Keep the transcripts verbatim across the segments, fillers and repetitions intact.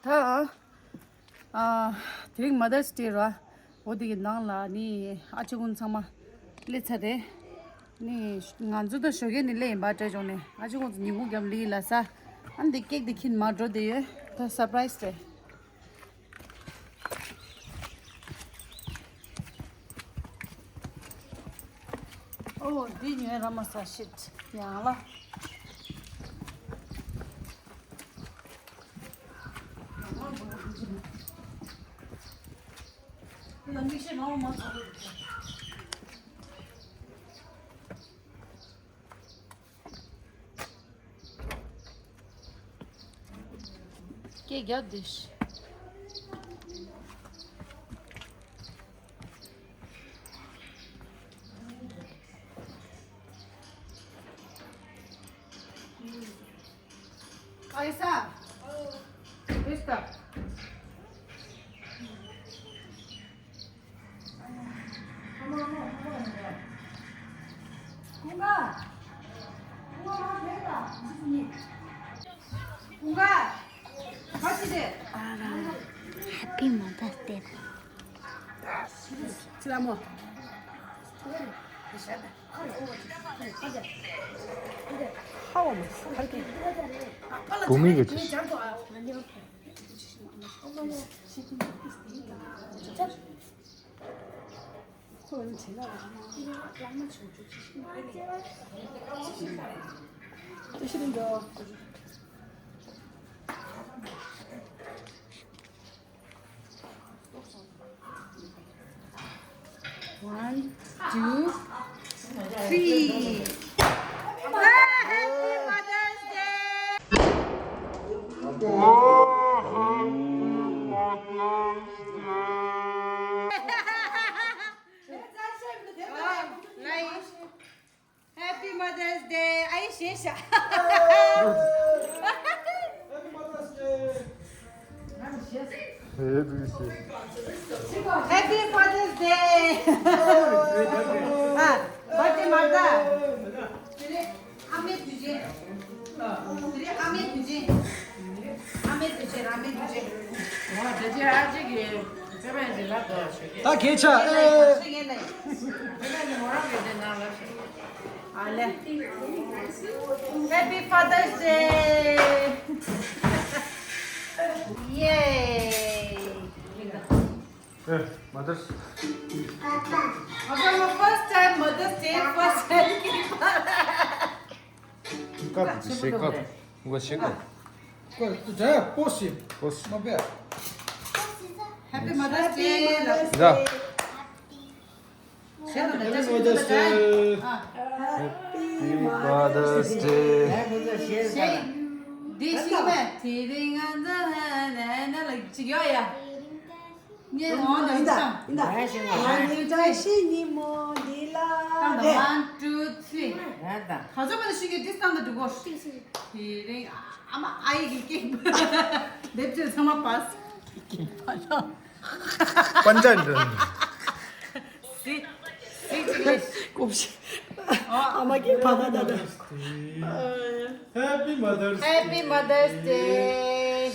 ད། ཨ། དེ་རིང་Mother's Day་ར། འོ་དེ་གི་ནང་ལ་ནི་ཨ་ཅེ་ཀུན་ཚང་མ་སླེབས་ཚར་རེད། ནི་ང་ཚོ་ད་ཞོགས་ཀས་ནས་སླེབས་ཡིན་པ་འདྲ་བྱུང་ནས། ཨ་ཅེ་ཀུན་ཚོ་ཉིན་གུང་རྒྱབ་སླེབས་ཡིན་ལ་ས། ཨ་ནི་དེ་ཀེག་དེ་ཁྱེར་མར་འགྲོ་བསྡད་ཡོད། ད་surprise་རེད། ཨོ། འདི་ཉོས་ར་མ་ས་shit་ཡང་ལ། སྐད་རྒྱག་བསྡད་ཤག་ཨ་ཡེ་ས། ཨེ་ས། Happy Mother's Day. བུད་མེད་ཀྱི་ཆེ། One, two, three. Happy Mother's Day! Happy Mother's Day. ཨ་ཡེ་ཤེས་ཤག Happy Mother's Day. Happy Mother's Day. ཨ། བར་ཐི་མ་ད། དེ་རེད། ཨ་མའི་དུས་ཆེན། དེ་རེད། ཨ་མའི་དུས་ཆེན། ཨ་མའི་དུས་ཆེན། ཨ་མའི་དུས་ཆེན། ཨོ། དེ་ཅི་ཨ་ཅེ་གི་ཙེ་པན་ཅི་ལབ་དོ། ད་གས་ཆ། ཨེ། ཙེ་པན་ཅི་མོ་རང་གི་དེ་ནང་ལ། ཨ་ལེ། Happy Father's Day. Yay. ཨེ། Mother's། ཨ་ཀ་མ། First time Mother's Day, first time gift. ཀ་ཏི་ཤེ་ཀ་ཏི། ཝ་ཤེ་ཀ་ཏི། ཀ་ཏི་ད་པོ་སི། པོ་སི། མ་པེ། Happy Mother's Day. ཡ། Happy Mother's Day. Happy Mother's Day. དེ་ཤིག་མེད། དེ་རིང་ང་ཚོ་ཧ་ན་ན་ལ་ཅིག་ཡོད་ཡ། ངས་འོང་ད་ཡིན་ད་ཡིན་ད། ང་ནི་བཀྲ་ཤིས་ཉིན་མོ་འདི་ལ། ད་ད། One, two, three. ག་ཚོད་མ་ནི་ཤིག་གི་དེ་སྟངས་ད་འགྲོ་གོ། དེ་རིང་ཨ་མ་ཨ་ཡེ་གི་ཀེག་འདེབས་ཚོད་ཚང་མ་པཱས། པན་ཅན་འདྲ། སི། སི་ཅིག་ལས། ཀོབ་ཤི། ཨ་མ་ཀེག་ཕ་ད་ད་ད། Happy Mother's Day. Happy Mother's Day.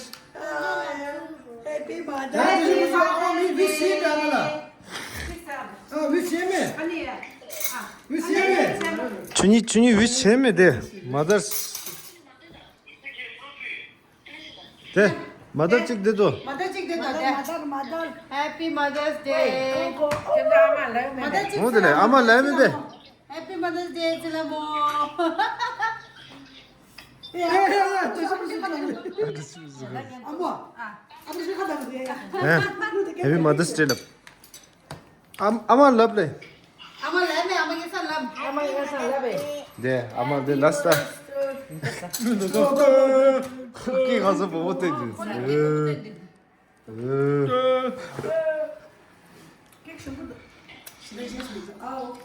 Happy Mother's Day. ད་དེ་ཨ་མ་མི་བི་སི་ད་ལ། ཨ་བི་སི་མེ། བི་སི་མེ། ཁྱོད་གཉིས་ཁྱོད་གཉིས་བི་སི་མེ་དེ། Mother's། དེ། Mother་གཅིག་དེ་དོ། Mother་གཅིག་དེ་དོ་དེ། Mother, mother, mother. Happy Mother's Day. Mother་གཅིག་འོ་དེ་ལས་ཨ་མ་ལབ་མི་དེ། Happy Mother's Day ཟེར་ལ་མོ། ཨ་མ། ཨ་མ་ཞིག་ཁ་ད་གི་ཡ། Happy Mother's Day་ལབ། ཨམ་ཨ་མ་ལབ་ལེ། ཨ་མ་ལབ་མེད། ཨ་མ་ངེ་ས་ལབ། ཨ་མ་ངེ་ས་ལབ་བས། དེ་ཨ་མ་དེ་ལ་སྟ། ཁོ་ཀི་ག་ས་བོ་བོ་བསྟན་དུས། ཀེག་ཞིམ་པོ་འདུག་ཞི་བའི་ཞེས་སུ་འདུག་ཨའོ།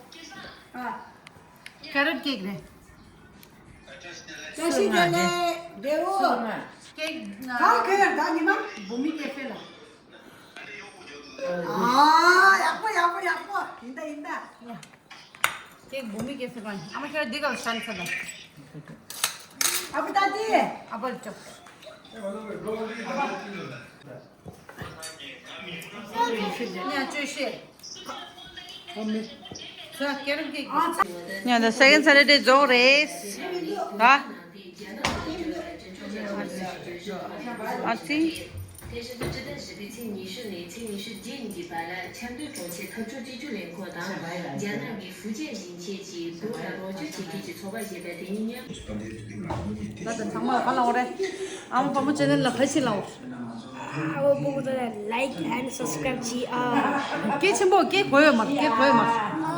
ཨ། ཀེ་རོཊ་ཀེག་རེད། བཀྲ་ཤིས་བདེ་ལེགས་བདེ་བོ། ཀེག་གང་ཁེར་ད་ཉི་མ། བུ་མི་ཀེ་ཧྥེ་ལ། ཨ། ཡག་པོ་ཡག་པོ་ཡག་པོ། ཡིན་ད་ཡིན་ད། ཀེག་བུ་མི་ཀེ་ཧྥེ་པ། ཨ་མ་ཁྱེད་འདི་ག་ལ་ཤན་ཚ་ད། ཨ་ཁུ་ད་དེ། ཨ་པར་ཅོག་ཉ་ད་second Saturday རྫོགས་རེད། ད་ཨ་ཙི། དེ་བཞིན་དུ་སྤྱི་ཟླ་བཞི་པའི་ཚེས་ཉི་ཤུ་ནས་ཚེས་ཉི་ཤུ་རྗེས་གཉིས་ཀྱི་བར་ལ་ཆབ་མདོའི་གྲོང་ཁྱེར་འཐབ་ཕྱོགས་གཅིག་གྱུར་ལས་ཁུངས་དང་རྒྱ་ནག་གི་ཧྥུ་ཅན་ཞིང་ཆེན་གྱི་བོད་ལ་རོགས་སྐྱོར་བྱེད་མཁན་གྱི་ཚོགས་པ་ཞེས་པ་དེ་གཉིས་མཉམ། ད་ད་ཚང་མ་ག་ལ་འོ་རེད། ཨ་མ་པ་མོ་channel ལ་ཁ་ཤས་ལ་འོ། ཨ་བོ་པོ་ད་like and subscribe ཅི་ཨ། སྐད་ཆེན་པོ་སྐད་གོ་ཡོད་མ་རེད། སྐད་གོ་ཡོད་མ་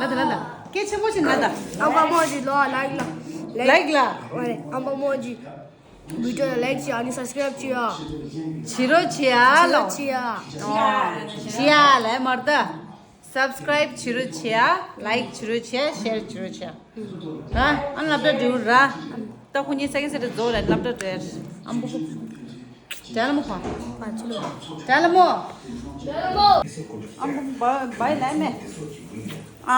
རེད། ལ་ད་ལ་ད་སྐད་ཆེན་པོ་ཞིག་ལ་ད། ཨ་བོ་པ་མོ་ཅི་ལོ་like ལ། like ལ། ཨ་བོ་པ་མོ་ཅི། video like ཅི་ཨ་ནི་subscribe ཅི་ཨ། བྱི་རོ་བྱི་ཨ་ལོ། བྱི་ཨ། བྱི་ཨ་ལ་མར་ད། subscribe བྱི་རོ་བྱི་ཨ། like བྱི་རོ་བྱི་ཨ། share བྱི་རོ་བྱི་ཨ། ཨ་ཨ་ནི་སློབ་གྲྭ་འགྲོ་ར། ད་ཁོ་གཉིས་ས་ཀིན་ས་རེ་རྫོགས་ར་སློབ་གྲྭ་འགྲོ་ཡ། ཨམ་བུ་ཁུ། ཏྲ་ལ་མོ་ཁོ། ཏྲ་ལ་མོ། ཨམ་བུ་བ་བའི་ལན་མེ། ཨ་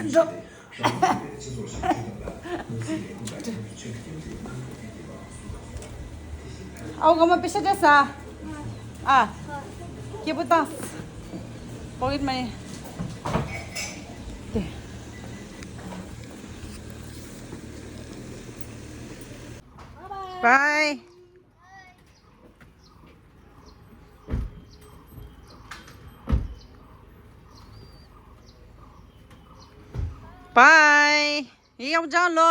འགྲོ། ཨའོ་ག་མ་པེ་ཤ་ཏྲེ་ས། ཨ། སྐྱིད་པོ་བཏང་། pocket money། དེ། bye། bye། ཡི་ཡང་ཅང་ལོ།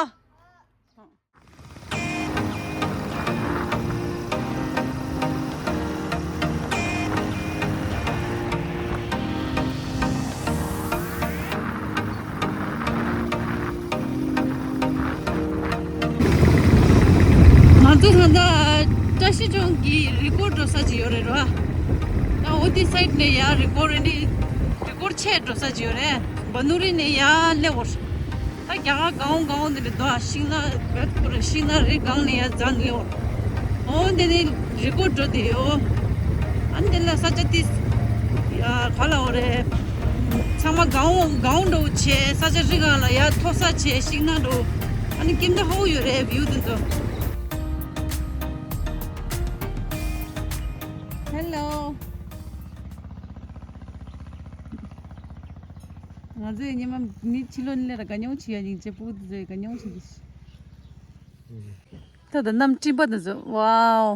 ང་ཚོ་ད་ལྟ་བཀྲ་ཤིས་ལྗོངས་ཀྱི་རི་སྐོར་འགྲོ་ས་ཅིག་ཡོད་རེད་ར། ད་འོ་དེ་side ནས་ཡར་རི་སྐོར་རེ་ནི་རི་སྐོར་ཆེད་འགྲོ་ས་ཅིག་ཡོད་རེད། བ་ནུ་རི་ནས་ཡར་སླེབས་འོང་། ད་རྒྱ་གར་གང་འོང་གང་འོང་དེ་ལས་དོ་ཤིང་ནགས་བེད་ཁོ་ར་ཤིང་ནགས་རི་སྒང་ནས་ཡར་འཛེགས་ནས་ལེའོ། འོ་འདི་ནི་རི་སྐོར་འགྲོ་དེ་ཡོ། ཨ་ནི་དེ་ལ་ས་ཆ་དེ་ཡ་ག་ལ་འོ་རེད། ཚང་མ་སྒང་འོང་སྒང་འོང་འགྲོ་བྱས་ས་ཆ་རི་སྒང་ལ་ཡར་མཐོ་ས་བྱས་ཤིང་ནགས་འགྲོ། ཨ་ནི་སྐྱིད་མདོག་ཧོ་ཡོད་རེད་view་དེ་ཚོ། Hello། ང་ཚོས་ཉི་མ་ནི་ཕྱི་ལོགས་ནས་ལ་དགའ་ཉོ་བྱེད་ཡ་ཡིན་ཅེས་ཕྲུ་གུ་དེ་ཚོས་དགའ་ཉོ་བྱེད་ཀྱི། ད་ད་གནམ་སྤྲིན་པ་དེ་ཚོ་wow།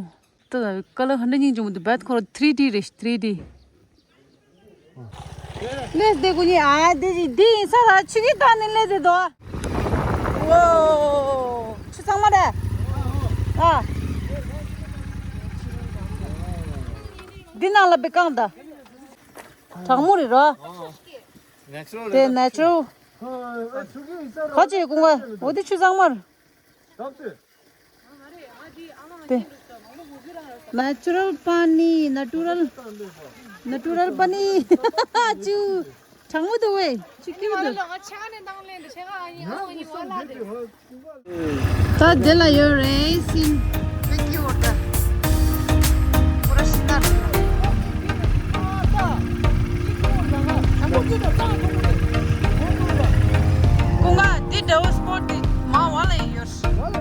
ད་ད་ཀ་ལར་ཧ་འདྲ་སྙིང་རྗེ་མོ་འདུག་བད་ཁོ་ར་three D་རེད་three D། ལས་དེ་ཀུ་ཉི་ཨ་དེ་ཅི་དེ་ཡིན་ས་ར་ཆུ་གི་ད་ནི་ལས་དེ་དོ། wow། ཆུ་ཚང་མ་རེད། ཨ། འདི་ནང་ལ་བི་ཀང་ད། གྲང་མོ་རེད་རོ། དེ་natural། ཁ་ཅིག་ཀུང་ཨ་འོ་དེ་ཆུ་གཙང་མར། དེ། natural པ་ནི་natural། natural པ་ནི། ཆུ། གྲང་མོ་འདུག་བས། ཆུ་སྐྱིད་འདུག་ད་དེ་ལ་ཡོད་རེད་སིན། ཐེང་ཀིའུ་ཨོར་ཌར། པུ་ར་ཤིན་ན་རེད། ཀུང་ག་འདི་འདྲ་བོ་སྤོར་ཊི་འདི་མ་བ་ལ་ཡོད་རེད།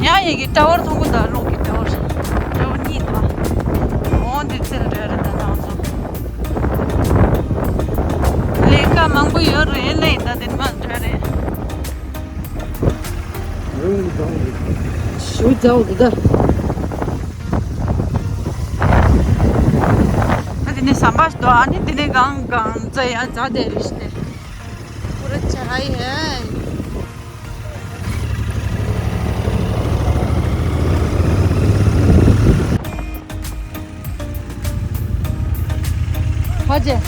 ཡང་ཡིན་གྱི་ཊ་ཝར་མཐོང་གི་འདུག་རླུང་གི་ཊ་ཝར། ཊ་ཝར་གཉིས་འདུག་འོ་འདི་ཚེ་ལ་འགྲོ་ཡ་རེད་ད་ང་ཚོ། ལས་ཀ་མང་པོ་ཡོད་རེད་ལས་ད་དེ་མ་འགྲོ་རེད། ཞུ་ཛའོ་གི་ད། ད་དེ་ནས་ཟམ་པ་ཞིག་འདུག་ཨ་ནི་དེ་ནས་གང་གང་ཛ་ཡ་ཛ་དེ་རེད་ཤི་ནས། པུ་ར་ཆ་ཧའི་ཧེ། ཧོ་ཇེ།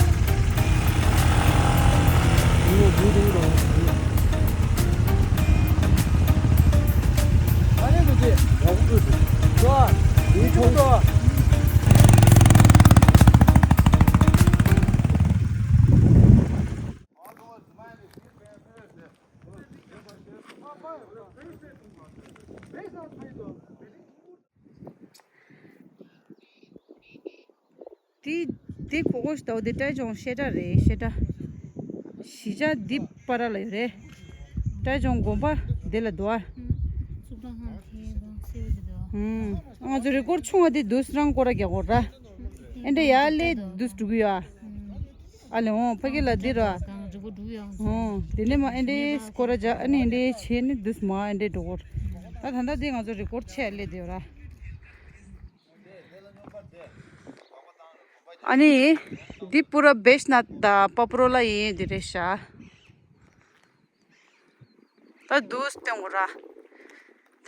དེ་གོ་གོ་ཞིག་ལྟ་བུ་དེ་ཏྲའི་ཅོང་བཤད་གྲྭ་རེད། བཤད་གྲྭ། གཞིས་ཆགས་འདི་པར་ལ་ཡོད་རེད། ཏྲའི་ཅོང་དགོན་པ་དེ་ལ་འདུག་ཨ། ང་ཚོ་རི་སྐོར་ཆུང་བ་དེ་དུས་རང་སྐོར་ར་རྒྱག་དགོས་ར། ཨེ་འདྲ་ཡར་ལས་དུས་འགྲོ་གི་ཡོད་ཨ། ཨ་ལེ་འོང་ཕ་གི་ལ་འདི་ར། འོང་དེ་ནས་མ་ཨེ་འདྲའི་སྐོར་ར་རྒྱག་ཨ་ནི་ཨེ་འདྲའི་བྱས་ནས་དུས་མ་ཨེ་འདྲའི་འགྲོ་དགོས། ད་ད་ལྟ་དེ་ང་ཚོ་རི་སྐོར་ཆེ་ལས་དེ་ཡོད་ར། ཨ་ནི། འདི་པུ་ར་བེཤ་ནཱཐ་དང་པ་པུ་རོ་ལ་ཡིན་འདི་རེད་ཤག་ད་དུས་སྟོན་གོ་ར།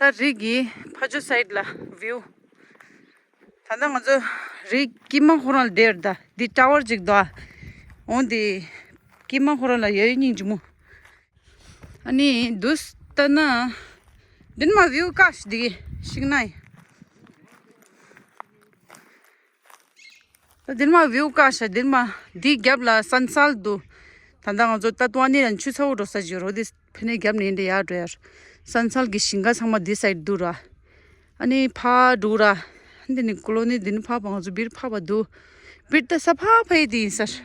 ད་རི་གི་ཕ་ཇོ་སའིཌ་ལ་བིའུ། ད་ལྟ་ང་ཚོ་རི་དཀྱིལ་མ་ཁོ་རང་ལ་བསྡད་ཡོད་ད། འདི་ཊ་ཝར་ཅིག་འདུག་ཨ། འོང་འདི་དཀྱིལ་མ་ཁོ་རང་ལ་ཡོད་སྙིང་རྗེ་མོ། ཨ་ནི་དུས་ལྟ་ན། འདི་ནས་མ་བིའུ་ཀ་ཞིག་འདི་ཤིག་ན་ཡིན། ད་འདི་ནས་མ་བིའུ་ཀ་ཞིག་འདི་ནས་མ་འདི་རྒྱབ་ལ་སན་སལ་འདུག་ད་ལྟ་ང་ཚོ་ཏ་ཏུ་ཝ་ནི་ལ་ཆུ་ཚ་བོ་འགྲོ་ས་ཅིག་ཡོད་རེད། འདི་ཕི་ནས་རྒྱབ་ནས་འདི་ཡར་འགྲོ་ཡ། སན་སལ་གྱི་ཞིང་ཁ་ཚང་མ་འདི་སའིཌ་འདུག་ར། ཨ་ནི་ཕར་འགྲོ་ར། འདི་ནི་ཀོ་ལོ་ནི་འདི་ནི་ཕར་བ་ང་ཚོ་སྦིར་ཕར་བ་འདུག་སྦིར་ད་ས་ཕར་ཕ་ཡི་དེ་ཡིན་ས།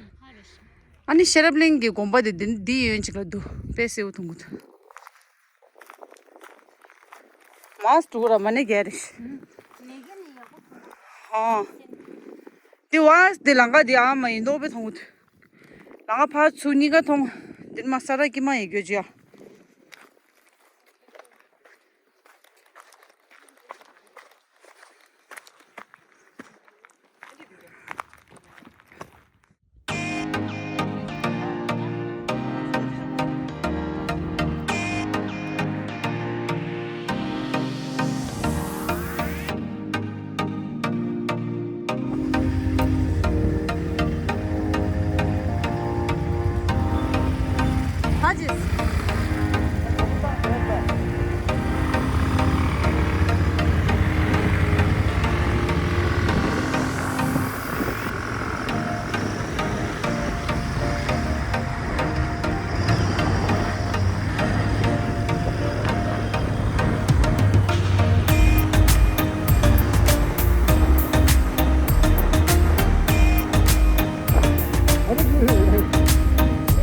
ཨ་ནི་ཤེས་རབ་གླིང་གི་དགོན་པ་དེ་འདི་འདི་ཡོན་ཅིག་ལ་འདུག་དཔེ་སེའུ་ཐུང་གུ་འདུག་མ་སྟུ་ར་མ་ནི་ག་རེ། ཧོ། དེ་བ་དེ་ལང་ཀ་དེ་ཨ་མ་ཡིན་མདོག་དཔེ་ཐུང་གུ་འདུག་ལང་ཀ་ཕར་ཚུར་གཉིས་ཀ་ཐུང་། འདི་མ་ས་ར་ཀི་མ་ཡི་གོ་ཅི་ཡ།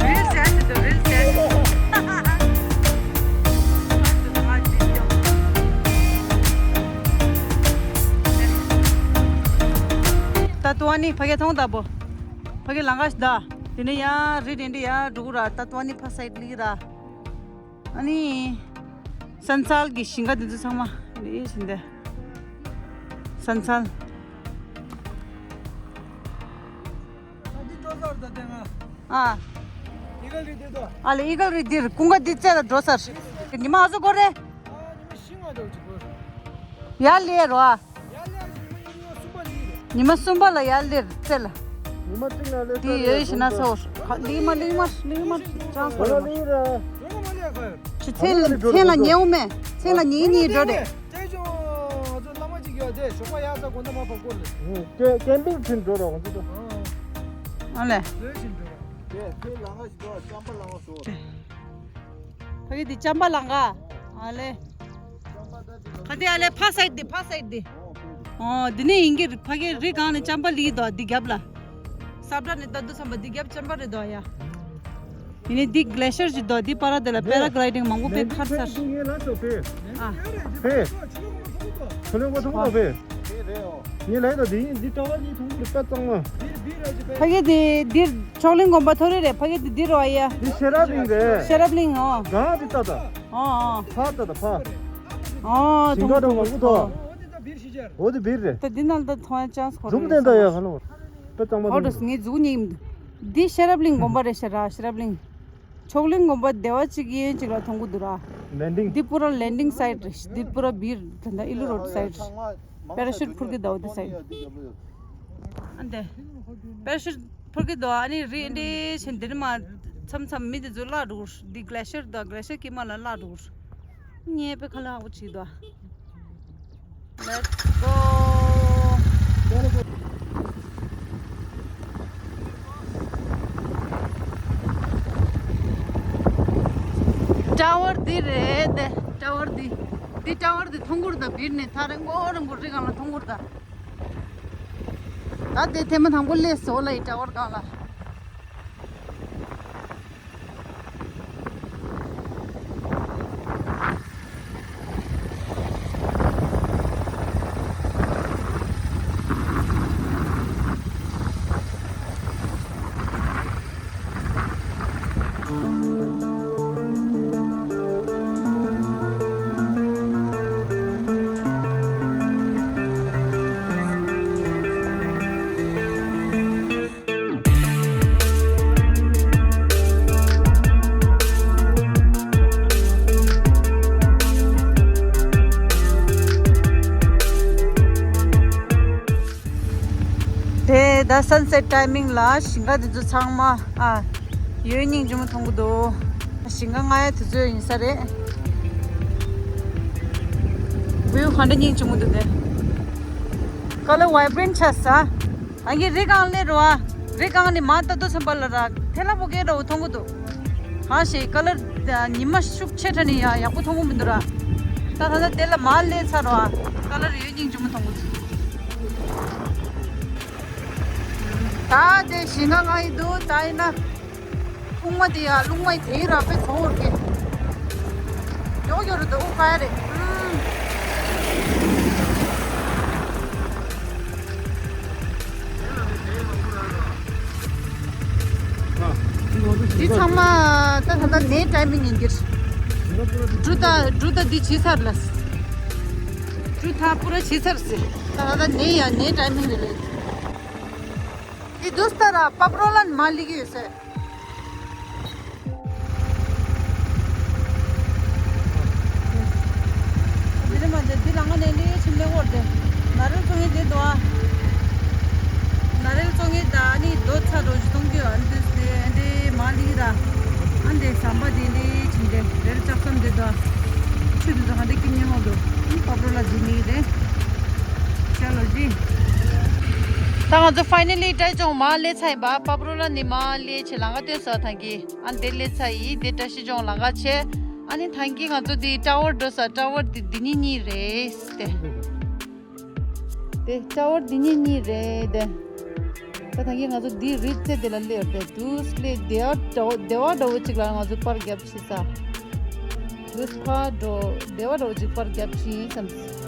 རིལ་ཟེར་ཟེར་དུ་རིལ་ཟེར། ད་ཏུ་ཨ་ནི་ཕ་གི་ཐོང་ད་པོ། ཕ་གི་ལང་ཀ་ཤི་ད། དེ་ནས་ཡང་རི་དེ་འདྲ་ཡང་འགྲོ་གི་ར། ད་ཏུ་ཨ་ནི་ཕ་སའིཌ་ལི་ར། ཨ་ནི། སན་སལ་གྱི་ཞིང་ཁ་འདི་ཚོ་ཚང་མ་རེད་ཟིན་ཏེ། སན་སལ། ཨ། ཨ་ལེ་ཨི་གལ་རི་འདིར་ཀུན་དགའ་འདི་རྩེ་ལ་འགྲོ་ཚར། ཉི་མ་ཨ་ཟོ་གོ་རེ། ཡར་ལེ་རོ་ཨ། ཉི་མ་གསུམ་པ་ལ་ཡར་ལེར་རྩེ་ལ། ཉི་མ་གཅིག་ལ་ལེ་དེ་ཡོད་ཤི་ན་ཚོར། ལི་མ་ལི་མ་ལི་མ་ཅང་ཚོར་མ། ཆུ་ཚན་ལ་ཚན་ལ་ཉེའུ་མེ། ཚན་ལ་ཉེའི་ཉེའི་འགྲོ་རེད། ཀེམ་པིང་ཕིན་འགྲོ་རོགས་འདི་དང་། ཨ་ལེ། ཕ་གི་འདི་ཅམ་པ་ལང་ག་ཨ་ལེ། ཕ་དེ་ཨ་ལེ་ཕ་སའིཌ་དེ་ཕ་སའིཌ་དེ། ཨོ་འདི་ནས་ཡིན་གྱི་རི་ཕ་གི་རི་སྒང་ནས་ཅམ་པ་ལི་དོ་འདི་རྒྱབ་ལ། ས་བྲག་ནས་ལྟ་དུས་ཙམ་པ་འདི་རྒྱབ་ཅམ་པ་རེད་དོ་ཡ། ཡིན་ནའི་འདི་གླེ་ཤར་ཞིག་དོ་འདི་པ་ར་དེ་ལ་པེ་ར་གི་ལའི་ཌིང་མང་པོ་ཕེ་ཁར་ཚར། ཨ། ཕེ། ཁོ་ལོ་གོ་ཐོང་ལ་ཕེ། ངས་ལའི་ད་འདི་ཡིན་འདི་ཀྲ་བ་གཉིས་ཐུང་པོ་རེད་པ་གཙང་མ། ཕ་གི་དེ་འདིར་མཆོག་གླིང་དགོན་པ་ཐོ་རེ་རེད། ཕ་གི་དེ་འདིར་རོ་ཡ། འདི་ཤེས་རབ་གླིང་རེད། ཤེས་རབ་གླིང་ཨོ། གང་འདི་ལྟ་ད། ཨོ་ཨོ། ཕ་ལྟ་ད་ཕ། ཨོ་ཞིང་ཁ་ཐུང་དང་མང་པོ་ཐོ། འོ་དེ་བིར་རེད། ད་འདི་ནང་ད་ཐོང་ཡ་ཅན་སི་ཁོ་རེ་ཛུམ་བསྟན་ད་ཡ་ཁ་ལོ། པ་གཙང་མ་ཧོ་ཐུང་། ངས་ཟུག་ཉིམ། འདི་ཤེས་རབ་གླིང་དགོན་པ་རེད་ཤེས་ར་ཤེས་རབ་གླིང་། མཆོག་གླིང་དགོན་པ་སྡེ་བ་གཅིག་གཡས་གཡོན་གཅིག་ལ་མཐོང་གི་འདུག་ར། ལེན་ཌིང་། འདི་པུ་ར་ལེན་ཌིང་སའིཌ་རེད། འདི་པུ་ར་བིར་ད་ལྟ་ཨི་ལུ་རོ་ཌི་སའིཌ་རེད། པེ་ར་ཤུཊ་འཕུར་གི་འདུག་འདི་སའིཌ། ཨ་འདི། པེ་ར་ཤུཊ་འཕུར་གི་འདུག་ཨ་ནི་རི་འདི་ཆེན་འདིར་མ་མཚམས་མཚམས་མི་འདི་ཚོ་བརླག་འགྲོ་གི་རེད། འདི་གླེ་ཤར་དང་གླེ་ཤར་དཀྱིལ་མ་ལ་བརླག་འགྲོ་གི་རེད། ངས་དཔེ་ཁ་ལག་པོ་བྱེད་དོ། Let's go. ཊ་ཝར་འདི་རེད་དེ། ཊ་ཝར་འདི། འདི་ཊ་ཝར་འདི་མཐོང་གི་རེད་ད། བིར་ནས་ཐག་རིང་པོ་རིང་པོ་རི་སྒང་ལ་མཐོང་གི་རེད་ད། ད་དེ་ཐེངས་མ་དང་པོ་སླེབས་སོང་ལ་ཡི་ཊ་ཝར་སྒང་ལ། དེ་ད་སན་སེཊ་ཊའི་མིང་ལ་ཞིང་ཁ་དེ་ཚོ་ཚང་མ་ཨ་ཡོད་སྙིང་རྗེ་མོ་མཐོང་གི་འདུག་ཞིང་ཁ་ང་ཡ་དེ་ཚོ་ཡིན་ས་རེད། བིའུ་ག་འདྲ་སྙིང་རྗེ་མོ་འདུག་དེ། ཀ་ལར་ཝའི་བྷི་རེན་ཊི་ཆགས་ས། ཨ་ངའི་རི་སྒང་ལས་རོ་ཨ། རི་སྒང་ནས་མ་ལྟ་དུས་ཙམ་པ་ལ་ར་ཐལ་ལ་བོ་ཀེ་འདྲ་བོ་མཐོང་གི་འདུག་ཧ་ཤེ་ཀ་ལར་ཉི་མ་ཤུགས་ཆེ་དྲགས་ནས་ཡ་ཡག་པོ་མཐོང་གི་མི་འདུག་ར། ད་ད་ད་དེ་ལ་མ་སླེབས་ཚར་རོ་ཨ། ཀ་ལར་ཡོད་སྙིང་རྗེ་མོ་མཐོང་གི་འདུག་ད་དེ་ཞིང་ཁ་ང་ཡི་འདུག་ད་ཡིན་ན། ཐུང་མ་དེ་ཡ་རླུང་མ་དེའི་ར་དཔེ་ཚོ་བོར་གི་ཡོག་ཡོག་རུ་འདུག་ཨུ་ཀ་རེད། འདི་ཚང་མ་ད་ད་ད་ནའི་ཊའི་མིང་ཡིན་གྱི་རེད། འབྲུ་ད་འབྲུ་ད་འདི་བྱི་ཚར་ལ། འབྲུ་ད་པུ་ར་བྱི་ཚར་སི། ད་ད་ད་ནའི་ཡ་ནའི་ཊའི་མིང་རེད་ལེ། འདི་འདུག་སྟ་ར་པབ་རོ་ལན་མ་ལི་གི་ཡོད་སེ། འདི་རེད་མ་འདི་འདི་ལ་ང་ནས་ལི་ཆིམ་ལེ་འོར་དེ། ན་རེལ་ཚོང་ཡིན་དེ་དོ་ཨ། ན་རེལ་ཚོང་ཡིན་ད་ནི་རྡོ་ཚ་རྡོ་ཞིག་གཏོང་རྒྱུ་ཨ་འདི་སྟེ་འདི་མ་ལི་ར། ཨ་འདི་ཟམ་པ་འདི་ལི་ཆིམ་དེ་རེལ་ལྕགས་ཟམ་འདི་དོ་ཨ། ཆུ་འདི་ཚོ་ཧ་འདི་ཀི་ཉེ་མོ་དོ། པབ་རོ་ལ་འདི་ནི་རེད། ཅ་ལོ་ཇི། ད་ང་ཚོ་ཕའི་ནལ་ལི་ཏྲའི་ཅོང་མ་ལེ་ཚ་ཡིན་པ། པབ་རོ་ལ་ནི་མ་ལེ་ཆེ་ལང་ག་སྟོན་སོ་ཐང་གི་ཨ་འདི་ལེ་ཚ་ཡི་འདི་བཀྲ་ཤིས་ལྗོངས་ལང་ག་ཆེ། ཨ་ནི་ཐང་གི་ང་ཚོ་འདི་ཊ་ཝར་འགྲོ་ས་ཊ་ཝར་འདི་འདི་ནི་གཉིས་རེད་དེ། དེ་ཊ་ཝར་འདི་ནི་གཉིས་རེད་དེ། ད་ཐང་གི་ང་ཚོ་འདི་རི་རྩེ་དེ་ལ་སླེབས་རེད་དུས་སླེབས་བདེ་བ་འདྲ་བོ་བདེ་བ་འདྲ་བོ་ཅིག་ལ་ང་ཚོ་པར་རྒྱབ་ཕྱིན་ས། དུས་ཕ་འགྲོ་བདེ་བ་འདྲ་བོ་ཅིག་པར་རྒྱབ་ཕྱིན་བསམ།